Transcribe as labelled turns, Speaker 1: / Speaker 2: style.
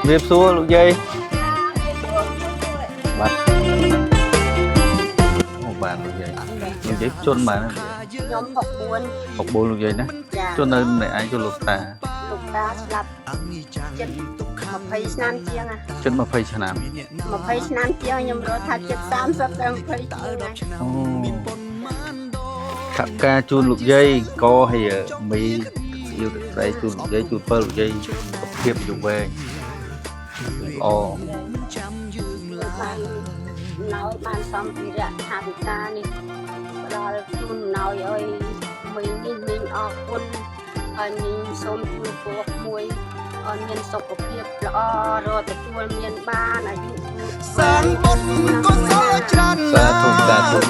Speaker 1: រាបសួរលោកយាយបាទអូបាទលោកយាយលោកយាយជន់បាទ
Speaker 2: ខ្ញុំ64
Speaker 1: 64លោកយាយណា
Speaker 2: ចា
Speaker 1: ជន់នៅម្នាក់ឯងជន់លោកតា
Speaker 2: លោកតាស្លាប់ចិត្ត20ឆ្នាំជាង
Speaker 1: ជន់20ឆ្នាំ
Speaker 2: 20ឆ្នាំជាងខ្ញុំរត់ថាចិត្ត30ដល់20ជាងណា
Speaker 1: អូខាប់ការជូនលោកយាយកហើយមីស្អៀវទឹកត្រីជូនលោកយាយជូនពើលោកយាយសុខភាពអាយុវែងល្អ
Speaker 2: បានណោយបានសម្ភារៈថាវិការនេះផ្ដល់ជូនណោយឲ្យមីនេះមីងអរគុណហើយមីងសូមជូនពរក្មួយឲ្យមានសុខភាពល្អរកទទួលមានបានអាយុ
Speaker 3: សាងបុណ្យកុសលច្រើន
Speaker 1: សា
Speaker 3: ណា
Speaker 1: ធុសាធុ
Speaker 3: ស់